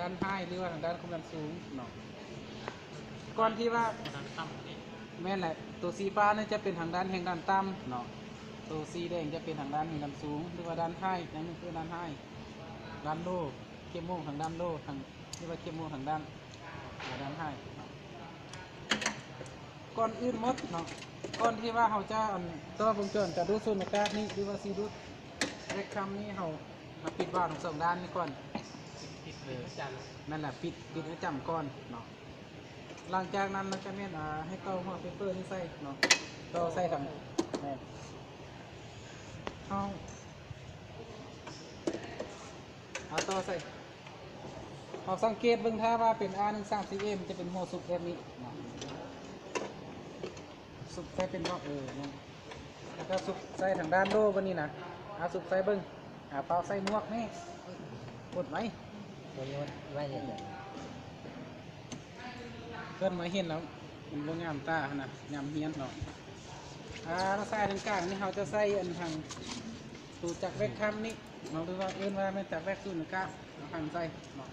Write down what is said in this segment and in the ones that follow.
ດ້ານໄຮ ຫຼືວ່າທາງດ້ານຄວາມດັນສູງເນາະ. ກ່ອນທີ່ວ່າ ແມ່ນແຫຼະ ໂຕສີຟ້ານີ້ຈະເປັນທາງດ້ານແຮງດັນຕ່ຳເນາະ, ໂຕສີແດງຈະເປັນທາງດ້ານແຮງດັນສູງ ຫຼືວ່າດ້ານໄຮ, ນັ້ນຄືດ້ານໄຮ, ດ້ານໂລ, ເຂັມໝ່ວງທາງດ້ານໂລ, ທາງ ຫຼືວ່າເຂັມໝ່ວງທາງດ້ານ ເອີ ດ້ານໄຮເນາະ. ກ່ອນອື່ນໝົດເນາະ ກ່ອນທີ່ວ່າເຮົາຈະ ອັນ ຕໍ່ວົງຈອນການດູດສູນຍາກາດນີ້ ຫຼືວ່າສີດູດແວັກຄຳນີ້ ເຮົາມາປິດວາວທັງສອງດ້ານນີ້ກ່ອນ. ປິດ ເອີ ປິດໃຫ້ຈ້ຳ ນັ້ນແຫຼະ ປິດ ປິດໃຫ້ຈ້ຳກ່ອນເນາະ. ຫຼັງຈາກນັ້ນລະກະແມ່ນ ອ່າ ໃຫ້ຕໍ່ຫົວເປເປີນີ້ໃສ່ເນາະ, ຕໍ່ໃສ່ທາງ ແມ່ນ ເຮົາ ເອົາຕໍ່ໃສ່. ເຮົາສັງເກດເບິ່ງ ຖ້າວ່າເປັນ ອາ ໜຶ່ງສາມສີ່ເອັມ ຈະເປັນຫົວສຸກແບບນີ້ເນາະ, ສຸກໃສ່ເປັນບລັອກ ເອີ ນັ້ນ ແລ້ວກໍສຸກໃສ່ທາງດ້ານໂລບາດນີ້ນະ. ເອົາສຸກໃສ່ເບິ່ງ ເອົາເປົ່າໃສ່ໝວກແນ່ ກົດໄວ້ ບໍ່ຍອດໄວ້ເລີຍ. ເພິ່ນມາເຫັນແລ້ວມັນບໍ່ງາມຕາຫັ້ນນະ ຍາມຮຽນເນາະ. ອ່າ ລະສາຍທາງກາງນີ້ເຮົາຈະໃສ່ອັນທາງໂຕຈັກແວັກຄຳນີ້ເນາະ ຫຼືວ່າເອີ້ນວ່າແມ່ນຈັກແວັກສູນຍາກາດ ເອົາພັນໃສ່ເນາະ.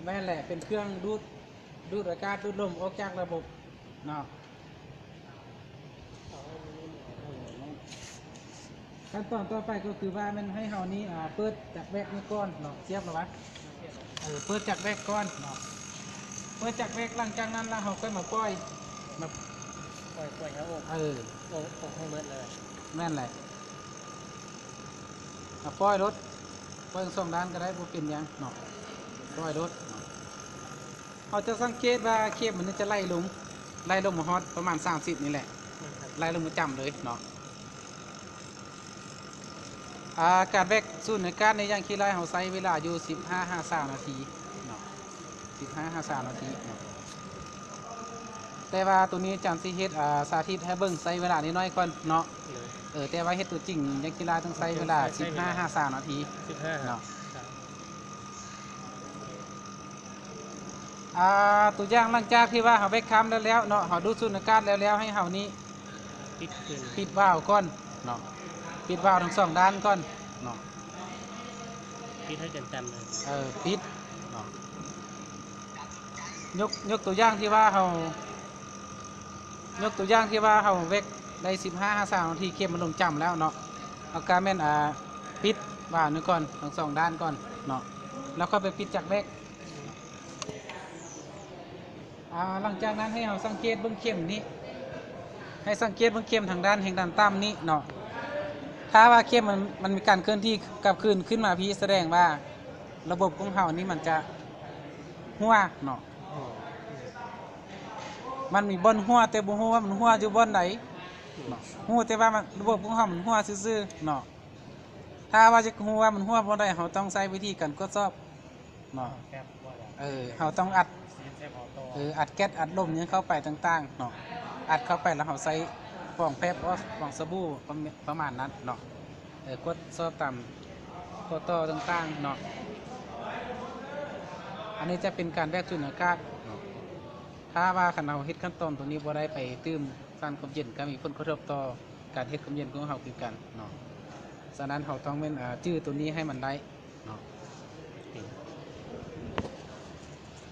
ແມ່ນແຫຼະ ເປັນເຄື່ອງດູດ ດູດອາກາດ ດູດລົມອອກຈາກລະບົບເນາະ. ຂັ້ນຕອນຕໍ່ໄປກໍຄືວ່າແມ່ນໃຫ້ເຮົານີ້ ອ່າ ເປີດຈັກແວັກນີ້ກ່ອນເນາະ. ສຽບແລ້ວວະ? ເອີ ເປີດຈັກແວັກກ່ອນເນາະ, ເປີດຈັກແວັກ ຫຼັງຈາກນັ້ນລະເຮົາຄ່ອຍມາປ່ອຍ ມາປ່ອຍ ປ່ອຍໃຫ້ອອກ ເອີ ອອກ ອອກໃຫ້ໝົດເລີຍ. ແມ່ນແຫຼະ ເອົາປ່ອຍໂລດ ປ່ອຍທັງສອງດ້ານກໍໄດ້ ບໍ່ເປັນຫຍັງເນາະ ປ່ອຍໂລດເນາະ. ເຮົາຈະສັງເກດວ່າເຂັມມັນຈະໄຫຼລົງ ໄຫຼລົງມາຮອດປະມານສາມສິບນີ້ແຫຼະ ໄຫຼລົງມາຈ້ຳເລີຍເນາະ. ອ່າ ການແວັກສູນຍາກາດໃນຢ່າງຂີ້ໄລ່ ເຮົາໃຊ້ເວລາຢູ່ສິບຫ້າຫາຊາວນາທີເນາະ, ສິບຫ້າຫາຊາວນາທີເນາະ. ແຕ່ວ່າໂຕນີ້ອາຈານຊິເຮັດ ອ່າ ສາທິດໃຫ້ເບິ່ງ ໃຊ້ເວລານ້ອຍໆກ່ອນເນາະ. ເອີ ແຕ່ວ່າເຮັດຕົວຈິງຢ່າງຂີ້ໄລ່ຕ້ອງໃຊ້ເວລາສິບຫ້າຫາຊາວນາທີ ສິບຫ້າ ເນາະ. ອ່າ ຕົວຢ່າງ ຫຼັງຈາກທີ່ວ່າເຮົາແວັກຄຳແລ້ວໆເນາະ ເຮົາດູດສູນຍາກາດແລ້ວໆ ໃຫ້ເຮົານີ້ ປິດຄືນ ປິດວາວກ່ອນເນາະ, ປິດວາວທັງສອງດ້ານກ່ອນເນາະ. ປິດໃຫ້ຈັ່ງໆເລີຍ ເອີ ປິດເນາະ. ຍົກ ຍົກຕົວຢ່າງທີ່ວ່າເຮົາ ຍົກຕົວຢ່າງທີ່ວ່າເຮົາແວັກໄດ້ສິບຫ້າຫາຊາວນາທີ ເຂັມມັນລົງຈ້ຳແລ້ວເນາະ, ເຮົາກະແມ່ນ ອ່າ ປິດວາວນີ້ກ່ອນ ທັງສອງດ້ານກ່ອນເນາະ ແລ້ວຄ່ອຍໄປປິດຈັກແວັກ. ອ່າ ຫຼັງຈາກນັ້ນໃຫ້ເຮົາສັງເກດເບິ່ງເຂັມນີ້ ໃຫ້ສັງເກດເບິ່ງເຂັມທາງດ້ານແຮງດັນຕ່ຳນີ້ເນາະ. ຖ້າວ່າເຂັມມັນ ມັນມີການເຄື່ອນທີ່ກັບຄືນຂຶ້ນມາພີ້ ສະແດງວ່າລະບົບຂອງເຮົານີ້ມັນຈະຮົ່ວເນາະ. ມັນມີບ່ອນຮົ່ວ ແຕ່ບໍ່ຮູ້ວ່າມັນຮົ່ວຢູ່ບ່ອນໃດເນາະ, ຮູ້ແຕ່ວ່າມັນ ລະບົບຂອງເຮົາມັນຮົ່ວຊື່ໆເນາະ. ຖ້າວ່າຢາກຮູ້ວ່າມັນຮົ່ວບ່ອນໃດ ເຮົາຕ້ອງໃຊ້ວິທີການກວດສອບເນາະ. ເອີ ເຮົາຕ້ອງອັດ ເອີ ອັດແກັດ ອັດລົມຫຍັງເຂົ້າໄປຕ່າງໆເນາະ, ອັດເຂົ້າໄປແລ້ວເຮົາໃຊ້ຟອງແຟບ ຟອງສະບູ ປະ ປະມານນັ້ນເນາະ. ເອີ ກວດສອບຕາມຂໍ້ຕໍ່ຕ່າງໆເນາະ. ອັນນີ້ຈະເປັນການແວກສູນຍາກາດເນາະ. ຖ້າວ່າຄັນເຮົາເຮັດຂັ້ນຕອນໂຕນີ້ບໍ່ໄດ້ ໄປຕື່ມສານຄວາມເຢັນ ກໍມີຜົນກະທົບຕໍ່ການເຮັດຄວາມເຢັນຂອງເຮົາຄືກັນເນາະ. ສະນັ້ນເຮົາຕ້ອງແມ່ນ ອ່າ ຈື່ໂຕນີ້ໃຫ້ມັນໄດ້ເນາະ.